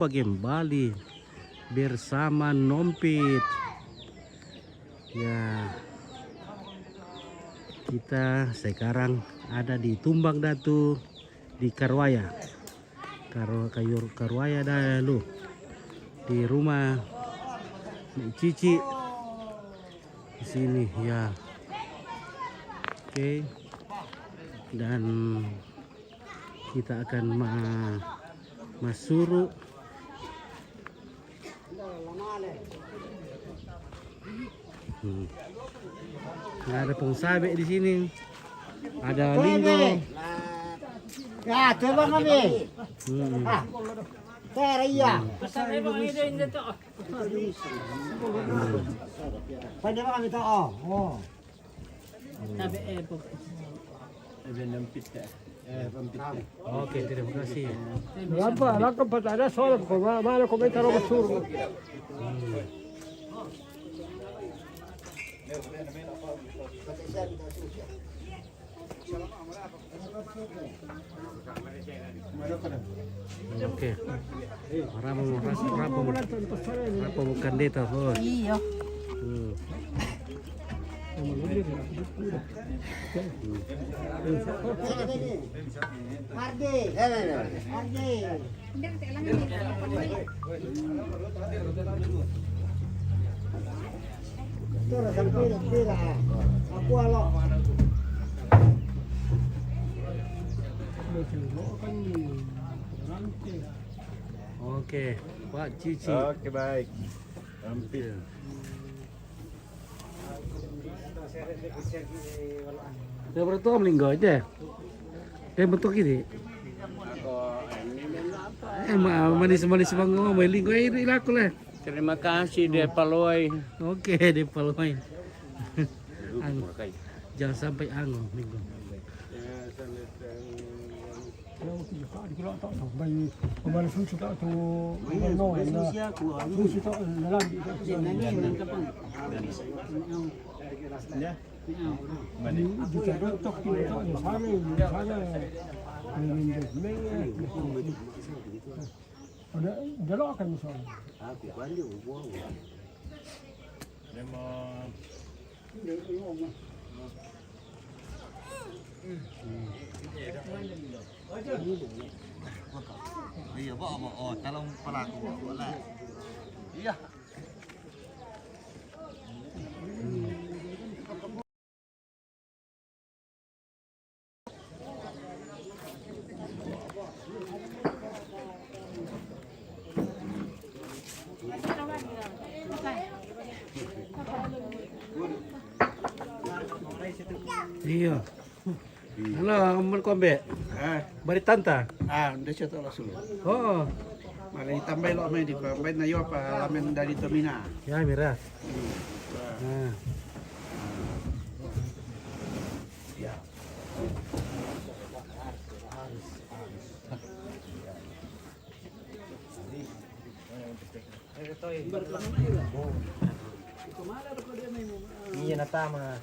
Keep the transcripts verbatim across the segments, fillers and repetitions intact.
Kembali bersama Nompit. Ya, kita sekarang ada di Tumbang Datu di Karwaya. Karo-, Kayur-, Karwaya dah lu. Di rumah Nek Cici. Di sini ya. Oke. Dan kita akan ma-, masuru. Hmm. Nah, ada pong sabe di sini. Ada linggo. Ya, coba kami. Hmm. Ah, tera iya. Pada kami to, oh. Oh. Sabe, eh, pok- Sabe Nompit, eh. Eh, Nompit, eh. Oke, terima kasih. Lampa, lampa pada ada soal, kok ma-, mana komentar apa suruh. Oke. Rapo mo, rapo, rapo mo. Rapo mo kandeta, bos. Iyo. Hmm. Ardi. Ardi. Tora sampai pira. Aku alo. Oke, Pak Cici. Oke, baik. Hampir. Dia bertuah melinggo aja. Dia bentuk ini. Eh, ma-, manis-manis bango, melinggo ini laku lah. Terima kasih, De Paloi. Oke, De Paloi. Ang-, jangan sampai ango, minggu. Ada, delok kan misalnya. Aku balik buang. Dia mau Iya, bawa, bawa. Oh, tolong pelaku, bawa, bawa lah. Iya. Iya. Halo, Amun Kombe. Ah, bari tanta. Ah, nda siya to langsung. Oh. Mari tambay lo may di ko. May na yo pa lamen dari Tomina. Ya, mira. Hmm. Ah. Ya. Iya, natama.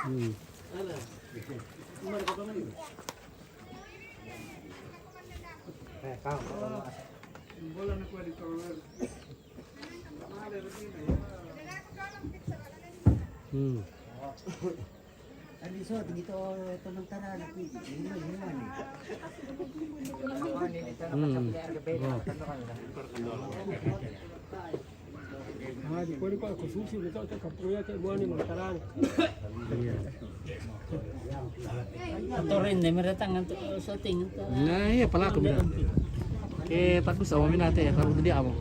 Hmm. Eh, kau, kau, kau. Hmm. Andi so, tinggi to, to ng tara, na pwede. Hindi man, hindi man. Hmm. Oh. Ah, di pwede pa, kususi, dito, sa kapuya, kay buwan ni Magtarang. Iya. Ato rin, di meratang, ato, sa ting, ato. Nah, iya, pala ako, mira. Eh, tapos, awa, minate, parang hindi ako.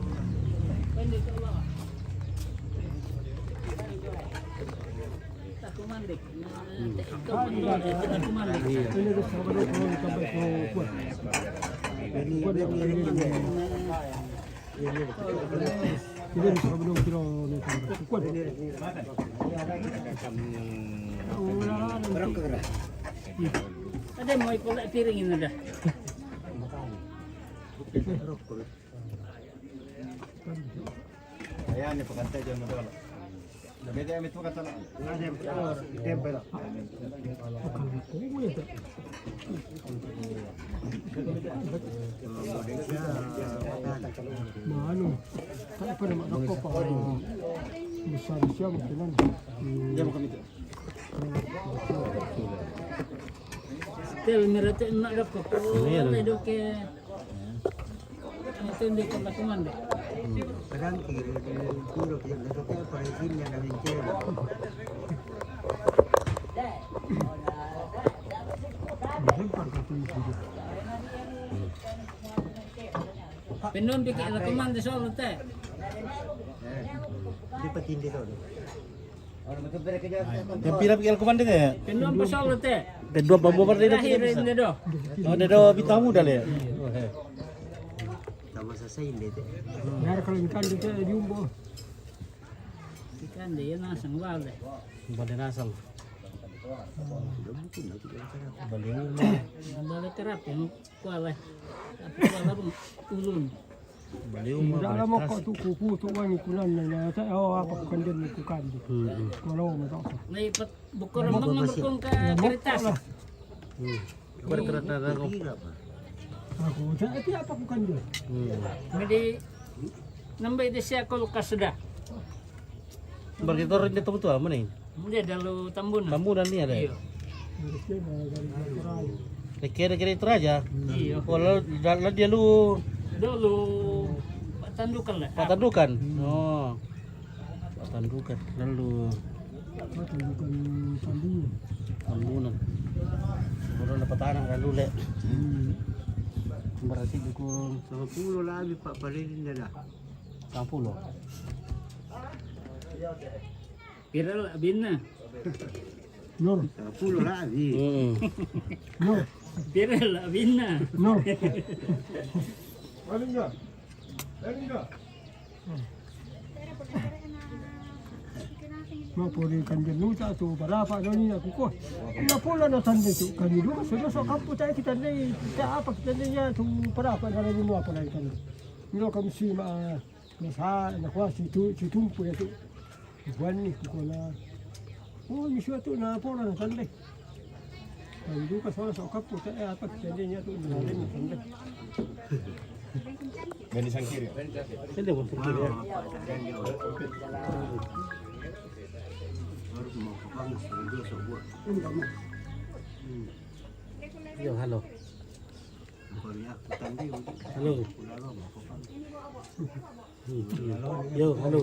Ada mau ikut piring ini dah. Ayan, ni pakantay dyan mo dolo. Maano, tak pernah mak dapat apa. Besar siapa kenal. Tel merete nak dapat apa. Iya, dah. Ledo ke. Itu dia kata komandan. Kadang kiri dulu, kiri dulu, kayak apa, izin yang ada izin. Penun pikir rekaman di Solo teh. Di Petindi Solo. Yang pira pikir rekaman deh ya? Penun pasal teh. Penun bambu pada itu. Terakhir ini doh. Oh, ada doh bitamu dah le. Sama selesai ini teh. Biar kalau ikan di teh diumbo. Ikan dia nasang balik. Balik nasang. Balik rumah. Balik kerap ya. Kuala. Tapi kuala pun ulun. Baliu mah. Ndak lama kok tu kuku tu wani kunan na, na, sa-, oh, apa ku kandil ni ku kandil. Hmm, hmm. Kalau mau tak apa. Lai pet-, buku rembang nang berkong ke kertas. Hmm. Bukan kertas aku. Aku tak, itu apa ku kandil. Hmm. Jadi, nambah di sia kulkas sudah. Berarti itu orang dia tahu tu apa ni? Dia dalu Tambunan. Tambunan ni ada? Iya. Kira-kira itu aja. Iya. Oh, lalu, lalu dia lu. Dulu Pak Tandukan lah. Pak Tandukan? Hmm. Oh. Pak Tandukan. Lalu. Pak Tandukan Tambunan. Tambunan. Baru dapat anak lalu le. Hmm. Berarti dukung. Sama puluh lah habis Pak Palilin dah. Sama puluh. Pira lah abinna? Nur. Sepuluh lah abi. Hmm. Nur. Pira lah abinna? Nur. Mau puri kan jenuh tak tu berapa doni aku kok. Ina pula na sande tu kami dulu sudah sok kampus saya kita ni tak apa kita ni ya tu berapa dalam rumah apa lagi kan. Ina kami si ma Nasa, nakuwa si tu, si tumpu ya tu. Buwan ni, kuko na. Oh, ni siya tu, na pora na sande. Ang duka sa oras, o kapo, sa, eh, apat, sande niya tu, na rin na sande. Gani sangkiri. Sande mo, sangkiri. Yo, hello. Hello. Hmm, hmm. Yo, hello.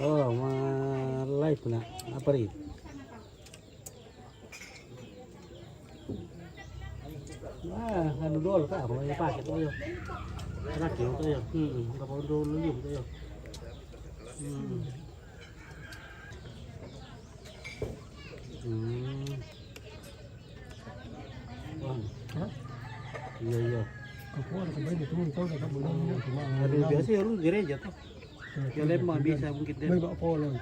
Oh, ma-live na. Apa rin? Ah, ano doon ka? Ako yung packet ko yun. Anak yun kayo. Hmm, hmm. Kapag doon yun kayo. Hmm. Hmm. Wah. Hah? Iya, iya. Aku ada kembali turun tahu dah tak boleh ni cuma. Aduh, biasa ya lu gereja tuh. Ya lemah bisa mungkin dia. Mai bak polon.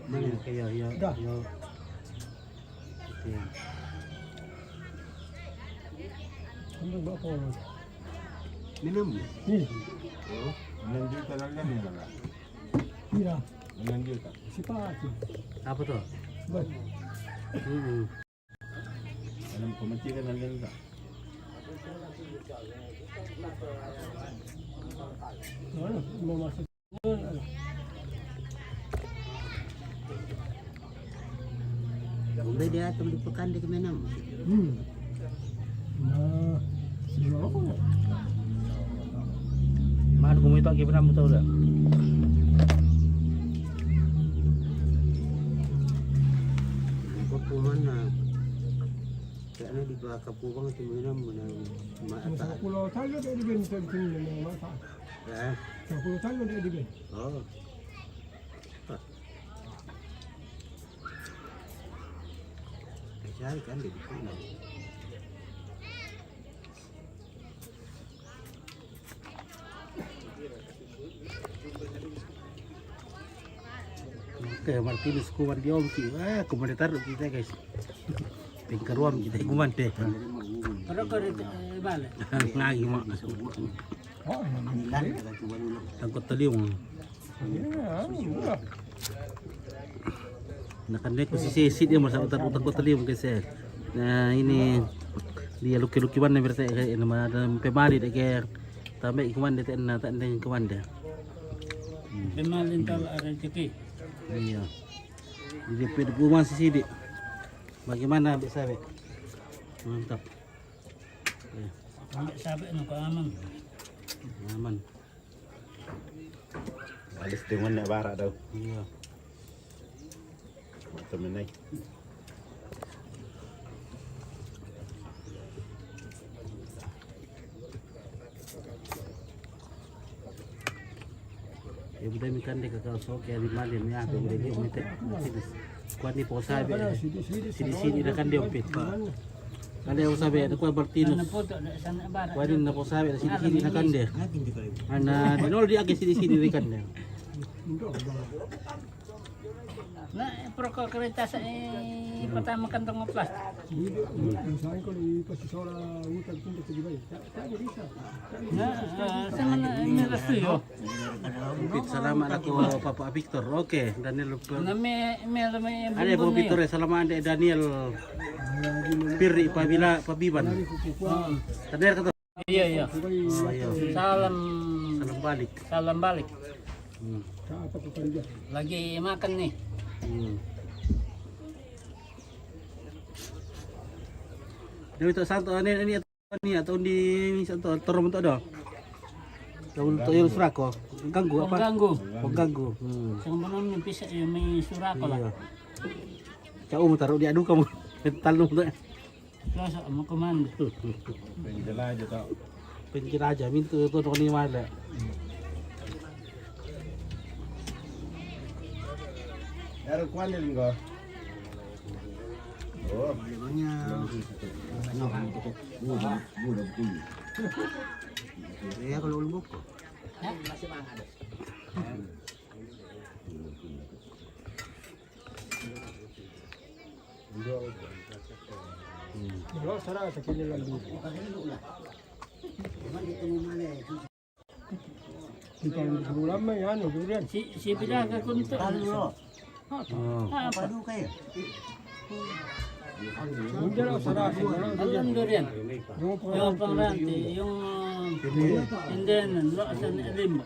Hmm, iya, iya. Dah. Iya. Oke. Mai bak polon. Minum. Ni. Oh, enam juta dalam ni lah. Iya. Enam juta. Siapa tu? Apa tu? Bos. Hmm. Alam pemecah kan ada tak? Mana? Mau masuk. Umbe dia atum di pekan di kemenam. Hmm. Nah, iya apa ya? Mana kamu itu lagi pernah tahu dah? Kau pun mana? Kayaknya di bawah kapu bang itu mengenam, mengenam mata. Sepuluh tahun dia di ben penting mengenam mata. Ya. Sepuluh tahun dia di ben. Oh. Cari kan dia di sini. Oke, Martinez kuman di Ongki. Ah, kuman ditaruh kita, guys. Tingkaruam kita kuman deh. Ada kau di, eh, balik. Lagi mak. Tangkot tadi mak. Nakandai ku si Sesi dia masa utak-utak ku tadi mungkin saya. Nah, ini dia luki-luki mana berarti kayak nama ada pemari deh kayak tambah ikuman deh tak enak tak ada ikuman deh. Pemari tak ada rezeki. Iya. Jadi ped gua masih sidik. Bagaimana Bek Sabe? Mantap. Ya. Ambek sabe no ko aman. Aman. Alis dengan nak barak tau. Iya. Macam ni. Ya, udah mi kande kakak sok ya di mali mi apa udah dia mi tek. Kuat ni posa be. Sini sini dah kande ompit. Kande posa be ada kuat bertinus. Kuat ni na posa be sini sini dah kande. Ana di nol dia ke sini sini dah kande. Na, proko kereta sa, eh, pertama kantong oplas. Iya, iya, saya kalau di posisi seorang hutan pun tak dibayar. Tak, tak ada bisa. Na, eh, sama na, ini restu yo. Ompit, salamat ako Papa Victor. Okay, Daniel. Na, me, me, me, ada Papa Victor ya, salamat ande Daniel. Piri pabila pabiban. Tadi kata Iya, iya. Oh, iya. Salam, salam balik. Salam balik. Hmm. Lagi makan nih. Hmm. Dia minta santo ini ini ini atau di santo terus untuk ada. Tahu tahu yang surako. Ganggu apa? Ganggu. Oh, ganggu. Hmm. Yang benar ni bisa ya main surako lah. Iya. Cak um taruh di adu kamu. Talu tu. Sasa mo komando. Penjelaja tau. Penjelaja mintu tu ni mala. Era kuan de linggo. Oh, banyak. Muda, muda betul. Ya kalau ulung kok. Masih mana ada? Kalau salah tak kena lagi. Kita dulu lama ya anu durian. Si si pila ka kunto. Talu lo. Oh. Apa duka ya? Udah lah salah. Alam durian. Yung pangranti, yung hindi na lo sa limbo.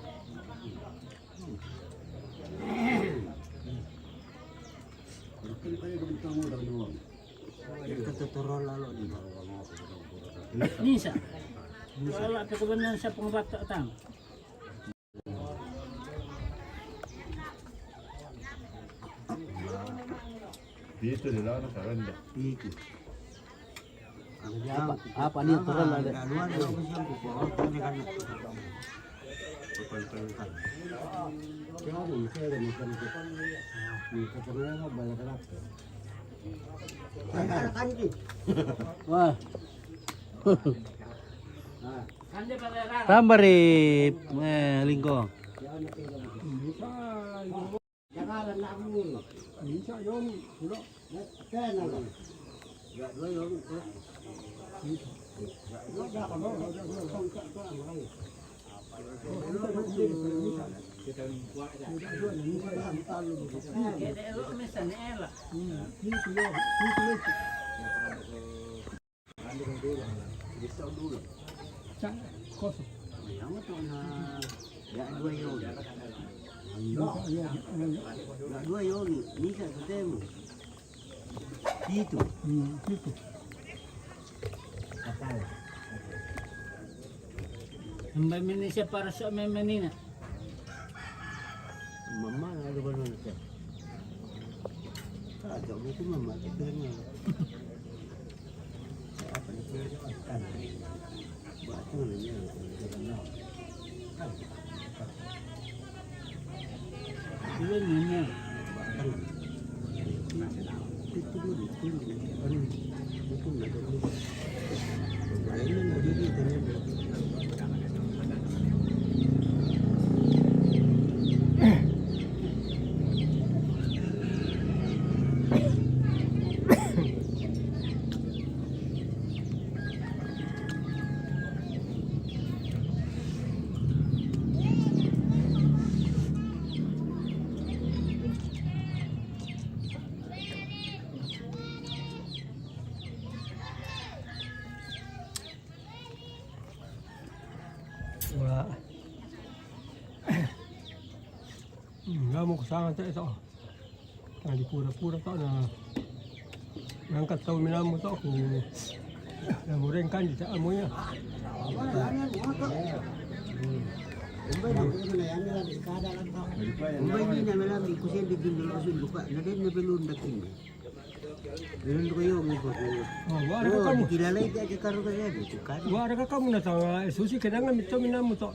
Nisa. Wala pa kabanan sa pangbato tang. Dito nila ano karanda. Dito. Apa, apa ni turun ada? Wah. Tambah ri eh, lingko. Sa koso. Yang tu na ya dua yo. Ya dua yo ni, ni sa tu temu. Itu. Hmm, itu. Kapal. Mbak Indonesia para sok menina. Mama ada baru nak. Ada buku mama kita ni. Hmm, namu ku sanga te to. Na di pura-pura to na. Nangkat tau minamu to ku. Na mureng kan di ta amu ya. Umbai ni na melambi kusen di dinding lo sun luka. Na den na belum dakin. Belum ko yo mi ko. Oh, wa ada ka kamu. Kilalai ka ke karu ka ya di tukar. Wa ada ka kamu na tanga susi kenanga mito minamu to.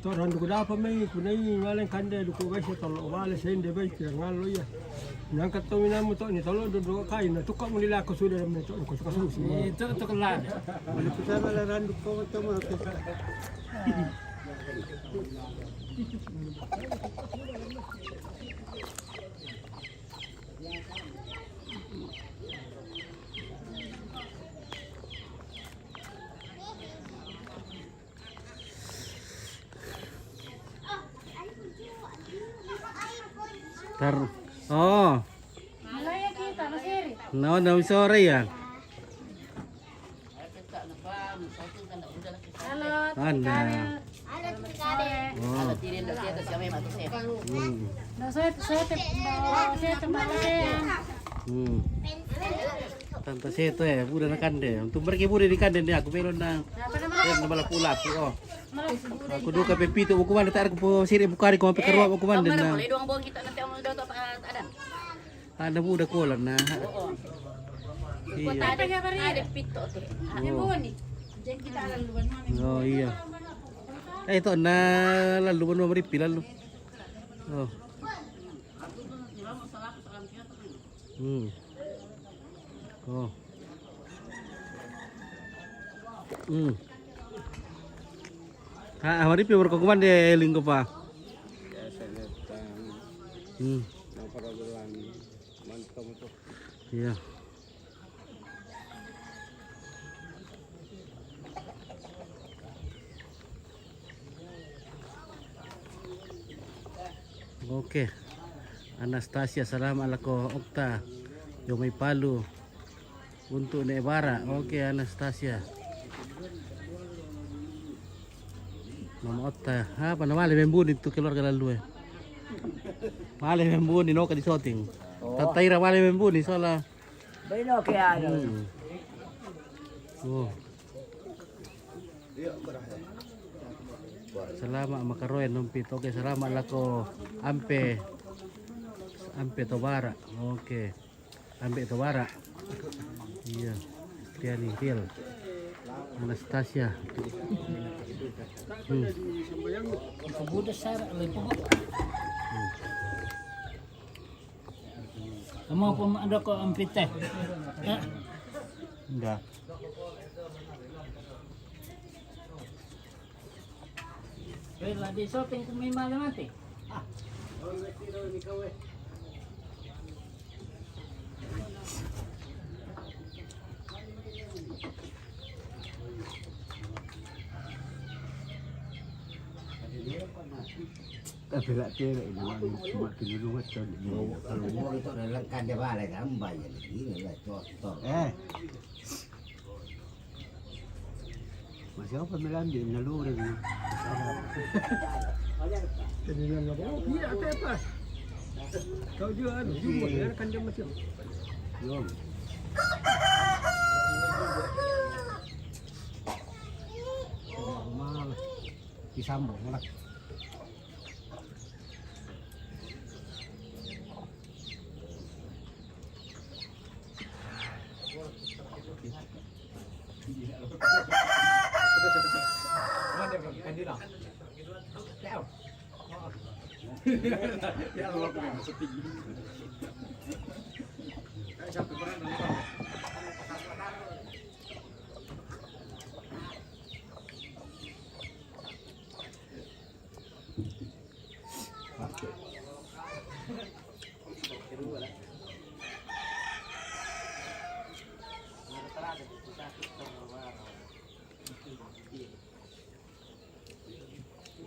To randu ku dapa mai kunai ngalen kande duku bai se tolo wale sende bai kira ngalo ya. Nangkat to minamu to ni tolo do do kai na tuka mu lila ko sudah me to ko suka susi. Itu to kelana. Wala ku sanga la randu ko to ma ke. Tar. Oh. Malaya kita, Mas Eri. No, no, sorry ya. Halo, Anda. Halo, Tika. Oh. Hmm. No, saya, saya te-, no, saya te-, no, saya. Hmm. Tanta Seto, eh, buda na kande. Untuk mereka buda di kande ni aku belon na. Apa nama? Belon na bala pula aku, oh. Aku duka pe pito buku mana tak aku po siri bukari ko pe karua buku mana na. Boleh doang bawa kita nanti om udah apa ada. Ada buda kolan na. Oo. Iya. Ada, ada pito te. Ini boni. Jadi kita akan luar mana? Oh, iya. Eh, to na lalu mana meripi lalu. Oh. Hmm. Oh. Hmm. Ha, hari pi berkokuman de lingko pa. Hmm. Iya. Oke. Anastasia, salama lako Okta. Yo mai Palu. Untuk ne bara. Oke, Anastasia. Mama Okta. Apa na wale membuni tu keluarga lalu, eh. Wale membuni no ka di shooting. Oh. Tataira wale membuni sola. Baino ke ano. Hmm. Oh. Salama makaroe nompit. Oke, salama lako Ampe. Ampe Tobara. Oke. Ampe Tobara. Iya. Tiani, Riel. Anastasia. Hmm. Buda sara, lepo. Hmm. Kamu apa ada kok ampite? Ya. Enggak. Weh, lagi shopping ku mi malam nanti. Ah. Tapi lak kira ini cuma kini rumah tu. Oh, kalau mau itu adalah kan dia balik kan bayar lagi ni lah kotor. Eh. Masih apa melambi naluri ni? Jadi yang apa? Oh, iya, apa apa? Kau juga anu, jumpa ya kan dia macam. Yo. Malah disambung lah.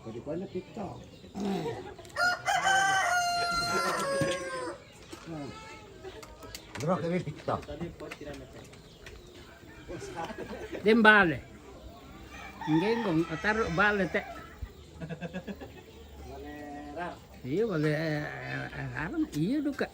Kau di mana TikTok? Bro, kami TikTok. Den bale. Ngengong, taru bale te. Iya, boleh, eh, eh, anu, iya duka.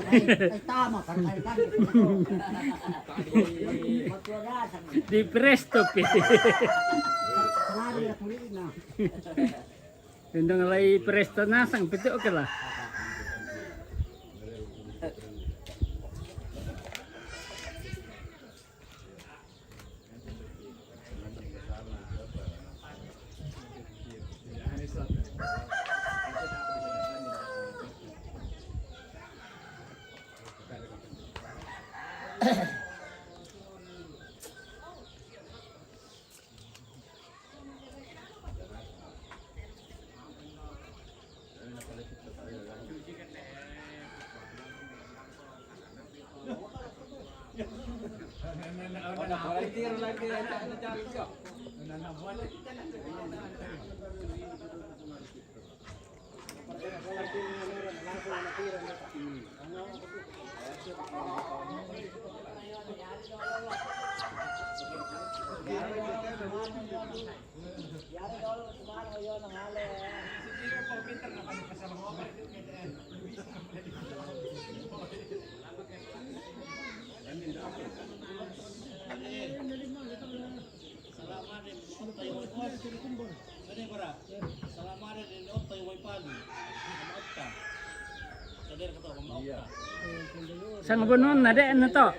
Ay, tama, karkarikan. Di presto pi. Sangari na kuli na. Undang lai presto nasang pito, okay lah. Sang bunun na de na to.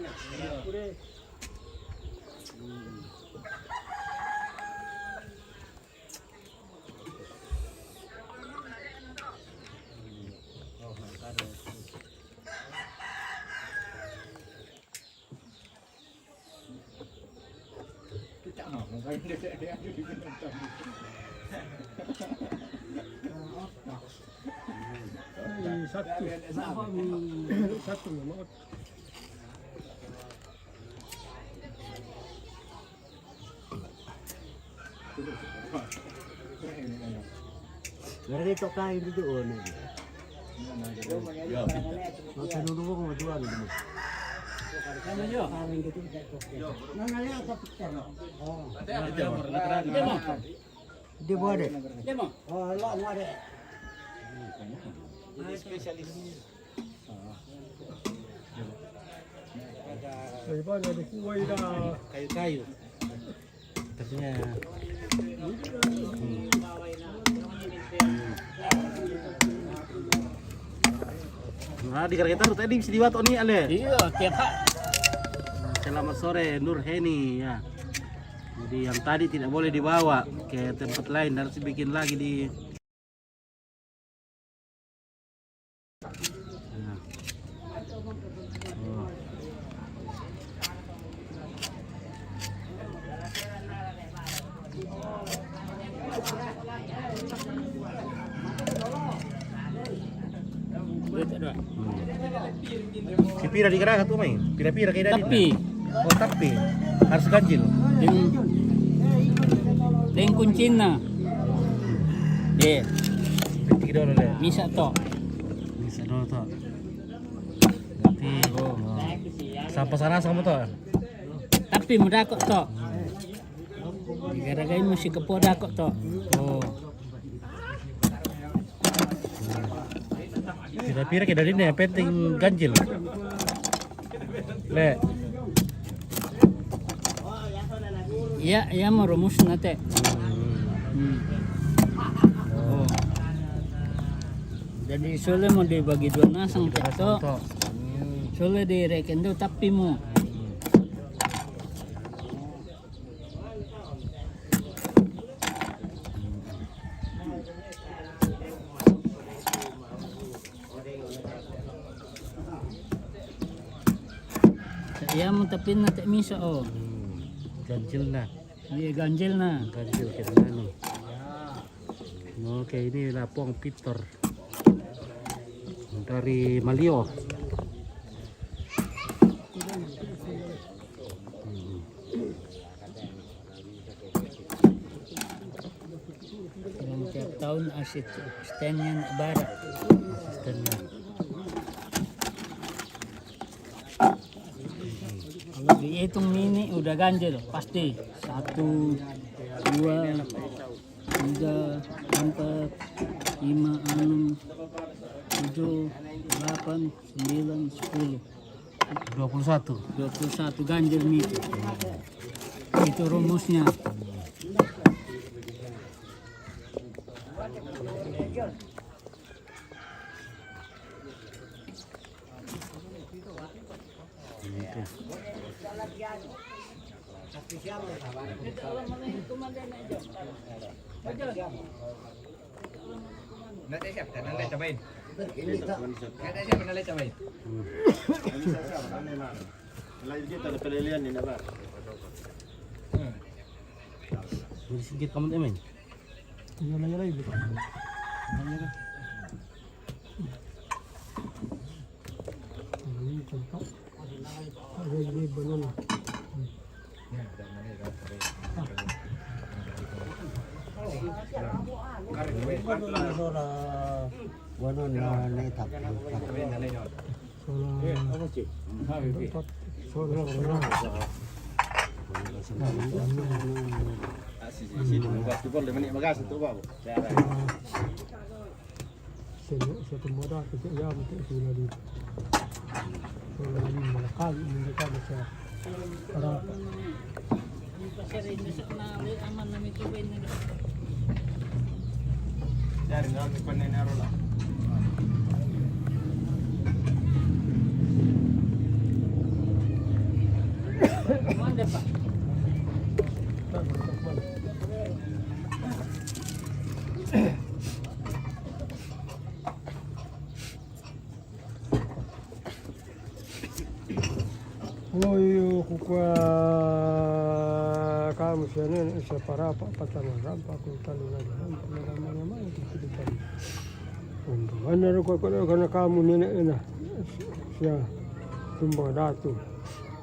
Satu. Satu. Berarti tok kain itu, oh, ini. Ya, bisa. Masa dulu gua mau jual gitu. Sama yo. Kain gitu, tok. Nah, nah, ya, tok. Oh. Dia buat deh. Oh, lo mau deh. Ini spesialis. Daripada ada kuai dah. Kayu-kayu. Terusnya. Nah, di kereta tadi bisa dibawa ni, Ale. Iya, tiap hak. Selamat sore, Nur Heni, ya. Jadi yang tadi tidak boleh dibawa ke tempat lain, harus dibikin lagi di. Nah. Oh. Hmm. Si pira di karaga tu mai? Pira-pira kaya dari. Tapi. Oh, tapi harus ganjil. Deng, deng kuncina. Eh. Berarti dulu deh. Bisa to. Bisa dulu to. Berarti, oh. Sampai sana sama to. Tapi muda kok to. Gara-gara ini masih kepoda kok to. Oh. Pira-pira kaya dari ini yang penting ganjil. Le. Iya, iya, mau rumus nate. Hmm. Oh. Jadi sole mau dibagi dua nasang to. Hmm. Sole direken do tapi mu. Iya, mu tapi na te misa, oh. Hmm. Ganjil na. Iya, ganjil na. Ganjil kena anu. Oke, ini lapong pitor dari Malio. Asisten yang bara. Asisten. Kalau dihitung ini udah ganjil pasti. Satu, dua, tiga, empat, lima, enam, tujuh, delapan, sembilan, sepuluh. Dua puluh satu. Dua puluh satu ganjil mi itu. Itu rumusnya. Nanti siapa? Nanti cobain. Nanti siapa? Nanti cobain. Lagi kita ada penilaian ini, Pak. Jadi sedikit kamu temen. Iya, lagi, lagi. Ini contoh. Ada ini banana. Sola, banana na itap. Sola, sola, sola. Ah, si, si, si, basketball, dia main bagas tu, Pak. Saya, saya tembaga kecil ya, betul tu lagi. Kalau lagi malakal, ini kan saya. Para Pasir ini sa na aman na may tubig na. Dari na ang panenero lang. Manda pa. Oyo, kukua kamu sia nene sia Parapa, patanga rampa ku talu lagi rampa na rampa na mai ku kiri talu. Undu mana ro kua kua kana kamu nene ena sia Sumba Datu,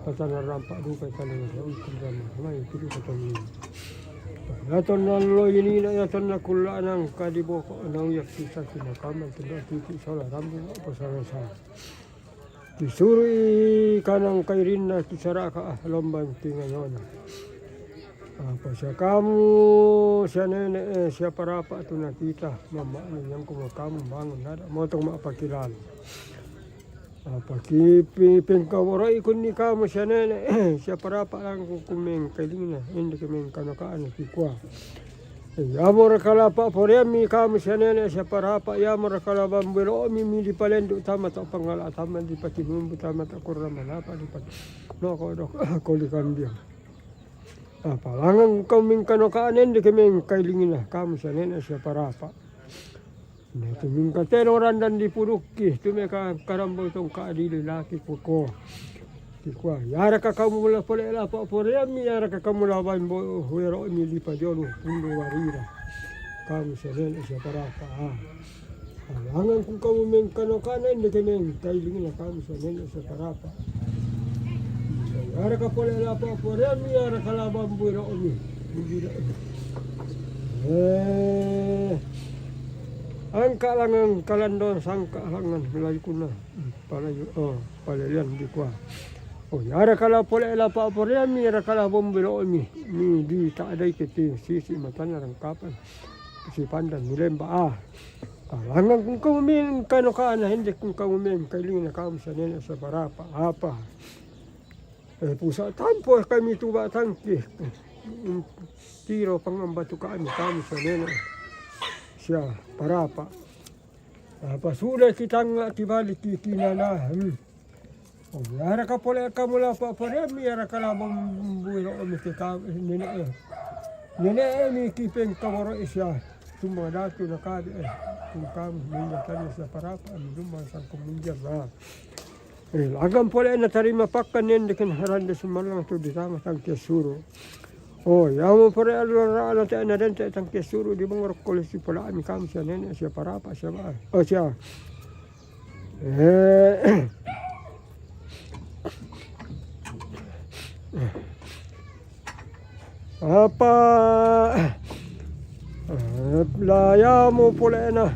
patanga rampa duka talu lagi rampa na mai ku kiri talu. Yato na lo ini na yato na kula nang kadi boko na uyak sisa kina kaman tenda titi sola rambu apa sana sana. Kisuru i kanang kairinna kisaraka ah lomban tingayona. Apa sia kamu sia nene eh, sia Parapa tu na kita mama ni yang kuma kamu bangun nada motong ma pakilalo. Apa ki pengkawara ikun ni kamu sia nene eh, sia Parapa langku kumeng kailingna ende kemeng kanokaan kikua. Yamo ra kala pa'poreammi kamu sia nene sia Parapa, yamo ra kala bambu elo'mi mi dipalendu tama to pangala tama dipatinumbu tama to kurra manapa dipat noko dok koli kambiang. Apa langang kau mingkanoka nende ke mengkailingina kamu sia nene sia Parapa. Na tu mingkatelo randan dipudukki tu meka karambau tongka adili laki kuko. Kikua, yaraka kamu la pole la pa'poreammi, yaraka kamu la bain bo huero'mi lipa jolo pundu warira. Kamu sia nene sia Parapa. Ah. Alangan ku kamu mengkanoka nende ke mengkailingina kamu sia nene sia Parapa. Yaraka pole la pa'poreammi, yaraka la bambu ero'mi. Bujira. Eh. Angka langan kalandon sangka langan laikuna. Palayu, oh, palelian dikua. Oh, yara kala pole la pa'poreammi, yara kala bombelo'mi, mi di ta'dai ke ti sisi matana rangkapan. Si pandan mi lemba, ah. Alangan kung kamu mengkanoka na hende kung kamu mengkailingina kamu sia nene sia Parapa. Apa? Eh, pusa tampo kami tuba tangki. Tiro pangambatu kami kamu sia nene sia Parapa. Apa sudah kitanga kibalik kikinana. Hmm. Oh, yara ka pole kamu la pa'poreammi, yara kala bambu ero'mi ke kamu nene eh. Nene eh mi kipeng kawaro sia. Sumba Datu na kade eh. Kung kamu minjatani sia Parapa mi lumang sangko minjam. Eh, agan pole na tarima pakka nende ken harande sumalang tu ditanga tangke suru. Oh, yamo pore alura ana te na dente tangke suru di bangor kole si pole ami kamu sia nene sia Parapa sia ba. Oh, sia. Eh. Apa Eh, la yamo pole na.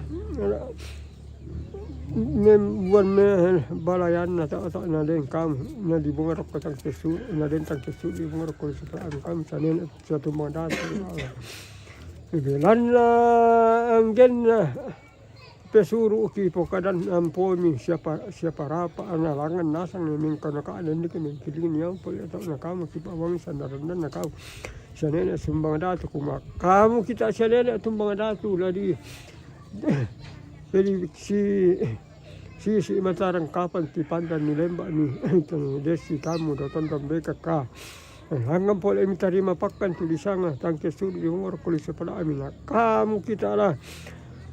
Membuan me balayanna ta, ta na den kam, na di bunga rokko tangke su, na den tangke su di bunga rokko su ta kam, sa nene, sa tumang datu. Belanna anggenna. Pesuruki pokadan ampomi siapa, siapa rapa analangan nasang mingkana ka den diki mingkiling yang pole to na kamu kipa wangi sandaran na kamu. Sa nene sumbang datu kuma. Kamu kita sa nene tumbang datu ladi. Jadi si, si, si matarang kapan ti pandan ni lembak ni. Tang desi kamu do tondong beka ka. Hanggan pole mi tarima pakkan tulisanga tangke sudi di wongor kuli sepala ami na. Kamu kita lah.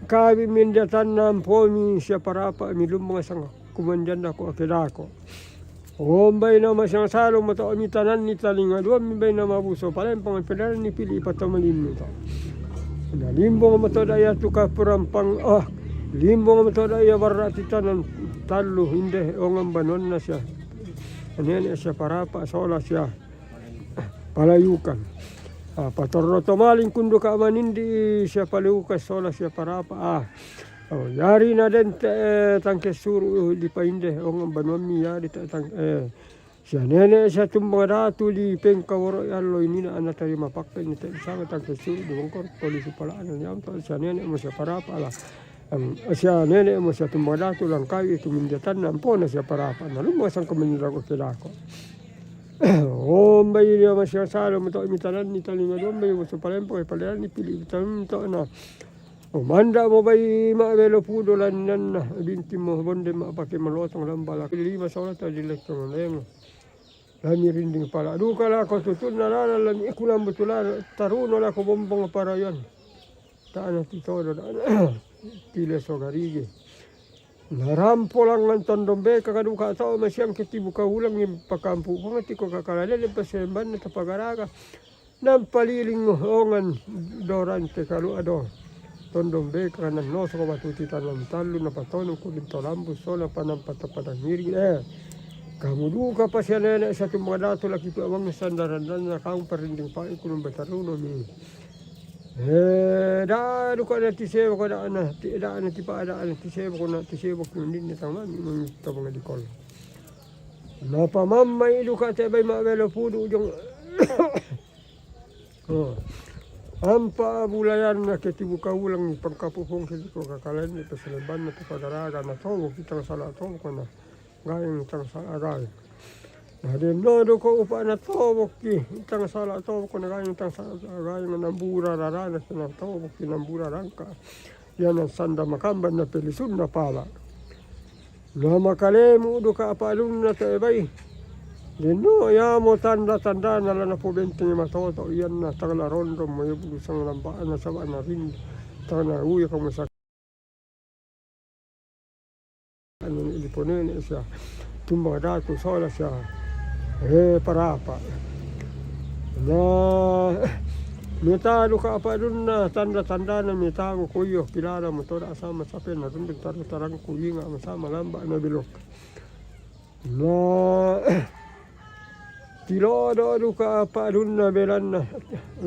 Kami mindatanna ampomi siapa rapa mi lumbang sanga kumandian dako ake dako. Ombai nama siang salo mata ami tananni talinga dua mi bai nama buso palempang pedalan ni pili patamalimmi to. Na limbong matoda iya tuka purampang, ah, limbong matoda iya barra titanan tallu inde ongan banonna sia. Nene sia parapa sola sia palayukan. Ah, patorro to maling kunduka manindi sia palayukan sola sia parapa. Ah. Oh, yari na den te, eh, tangke suru di painde ongan banuammi yari te tang, eh, sia nene sia tumbang datu di pengka woro allo ini na ana tarima pakke ni te sanga tangke suru di wongkor polisi pala ana nyam to sia nene mo sia parapa lah. Em, sia nene mo sia tumbang datu langkai itu mindatanna ampona sia parapa. Na lumba sangka menirago kedako. Ombai dia masih salo metok mitanan ni talinga dombai mo sia palempang palean ni pili tam to na. O manda mo bai ma belo pudo laninanna binti mo bonde ma pake malotong lambala lima sola tadi lettong lengo. Lami rinding pala duka lako tutunna lala lami iku lambu tulana taruno lako bombong parayan. Tana titodo dana tile so garigi. Narampo langan tondong beka kaduka tau masiang ketibuka ulang ni pakampu pangati ko kakalale pasemban tapagaraga. Nampaliling ongan dorante kalu ado. Tondong beka nan noso ko batuti tanam tallu napatonong kuling tolambu sola panam patapadang ngiring, eh. Kamu duka pasian nenek satu madatu laki tu abang sandaran dan kamu parinding pai kulung bataruno mi. Eh, da duka na tisewa ko da na ti da na tipa da na tisewa ko na tisewa ko nindin tang mami mami tabang di kol. Napa mamma iduka te bai ma belo pudu jong. Oh. Ampa bulayanna ketibuka ulang ni pangkapupung ketiko kakalen ni peselebanna tapagaraga na tobo kitang sala tobo kona gayang tang sala gayang. Na den no duko upa na tobo ki tang sala tobo kona gayang tang sala gayang na bura rarana kena tobo ki na bura rangka. Yana sanda makamban na pelisun na pala. Na makalemu duka apa alunna te bai. Lino yamo tanda-tanda na lana po benteng matoto iyan na tangla rondo mo yubulu sang lamba na saba na rin tangla uya kamu sa anu ni liponene sia tumbang datu sola sia. Eh, parapa. Na meta duka apa alunna tanda-tanda na meta mo koyo pilara mo toda sama sape na runding taru tarang kuyinga sama lamba na bilok. Na tilodo duka apa alunna belanna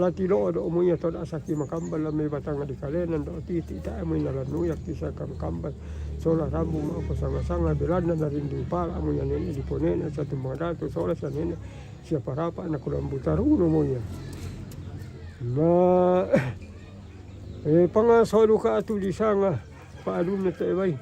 la tilodo muya toda saki makambal la me batang di kalenan do titi ta muya la nuyak kisa kam kambal sola rambu ma ko sanga-sanga belanna na rinding pala muya nene di ponene satu madatu sola sa nene sia parapa na kulambu taruno muya. Na eh pangaso duka atu di sanga pa alunna te bai.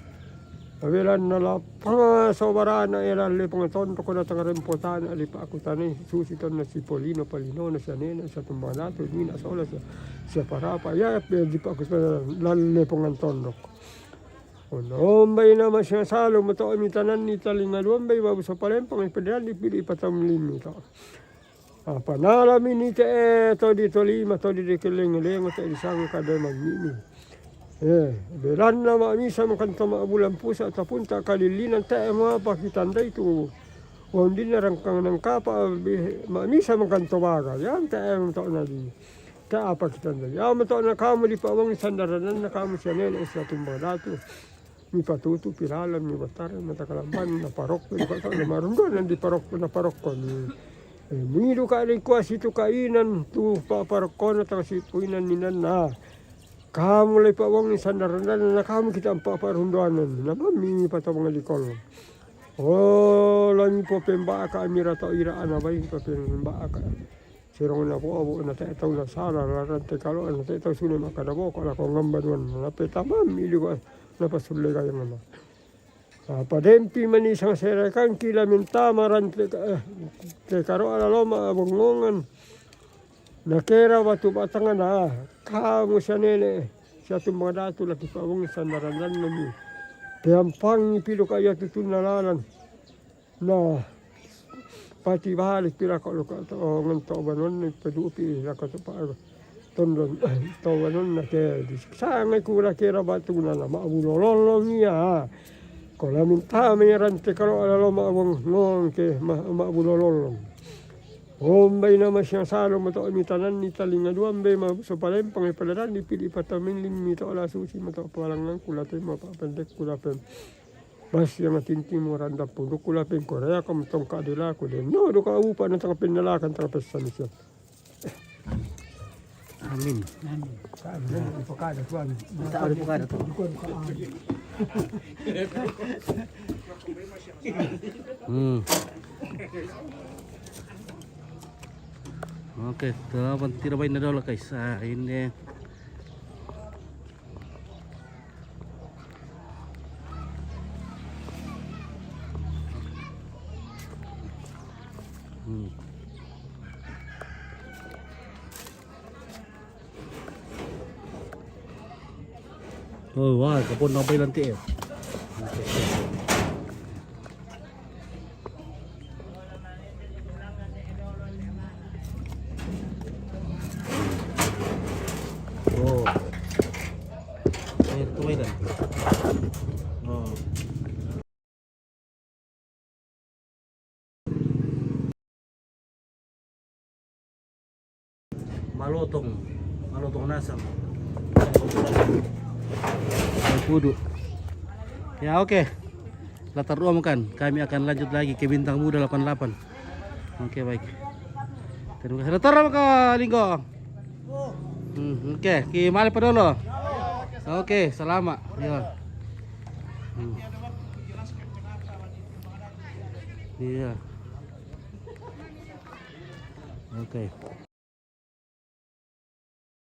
Awelanna la pangaso barana ela le pangaton ko na tangarempotana ali pa aku tani susi tonna si polino palino na sia nene sia tumbang datu ni na sola sia sia parapa ya pe di pa aku tana lalle panganton dok. Ono ombai na masia salo mato mi tanan ni talinga luambai babu so palempang pedan di pili patam limi to. Apa nala mini te todi tolima todi de kelengo lengo te di sanga kade magmimi. Eh, belanna ma misa makan toma bulan pusa tapun ta kalilinan te ma apa kitandai tu. Wondina rangkang nang kapa ma misa makan tobaga yang te to na di. Ta apa kitandai. Ya mato na kamu di pawang sandaran na kamu sia nene sia tumbang datu. Mi patutu pilalan mi batara mata kalamban na parokko di kota na marundonan di parokko na parokko ni. Eh, mi duka di kuasi tu kainan tu pa parokko na tang si kuinan ninan na. Kamu lai pa'bongi sandaran-daran, na kamu kita ampa' parunduanan, na bang mi patobang likol. O, la mi popemba'aka' mira to ira ana bai popemba'aka'. Sirong na bo'o-bo'o na te'e tau na sala, la rante kalo'a na te'e tau sune maka na boko' lako ngambanuan, na petamammi liko' na pasulle gayangana. Apa dempi mani sang serekangki la mentama rante ka-, eh, te karo'a laloma' abongngongan. Nakera batu batangana, kamu sia nene', sia tumbang datu la kipa'bongi sandaran-daranmi. Peampangi pilu ka ia tutunna lalan. Na, pati balik pira ko lo ka to ngon to banon ni padupi la ka to pa tondon to banon na ke di sangai kura kera batuna la ma'bulo lollong ia. Ko la minta me rante kalo ala lo ma'bongngon ke ma-, ma'bulo lollong. Ombai nama siang salo mato mitananni talinga duambe ma so palempang e paladanni pili patamin limmi to la susi mato palangan kula tema pa pendek kula pen. Bas yang tinting mo randa punduk kula pen Korea kam tongka dela ku de. No do ka upa na tanga penalakan tanga pesan siap. Amin. Amin. Ka ada upa kada tuan. Tak ada upa kada tuan. Duka, duka, ah. Hmm. Oke, telah tira baina dolo, guys. Ah, ini. Hmm. Oh, wah, kapon na pa'y lanti' eh. Oh. Air tuway lang. Oh. Malotong, malotong nasang. Pudu. Ya, oke. Latar dua makan. Kami akan lanjut lagi ke Bintang Muda delapan delapan. Oke, baik. Terima kasih. Latar apa kau, Linggo? Hmm, oke, ki mali pa dolo. Oke, salama'. Iya. Hmm. Iya. Oke.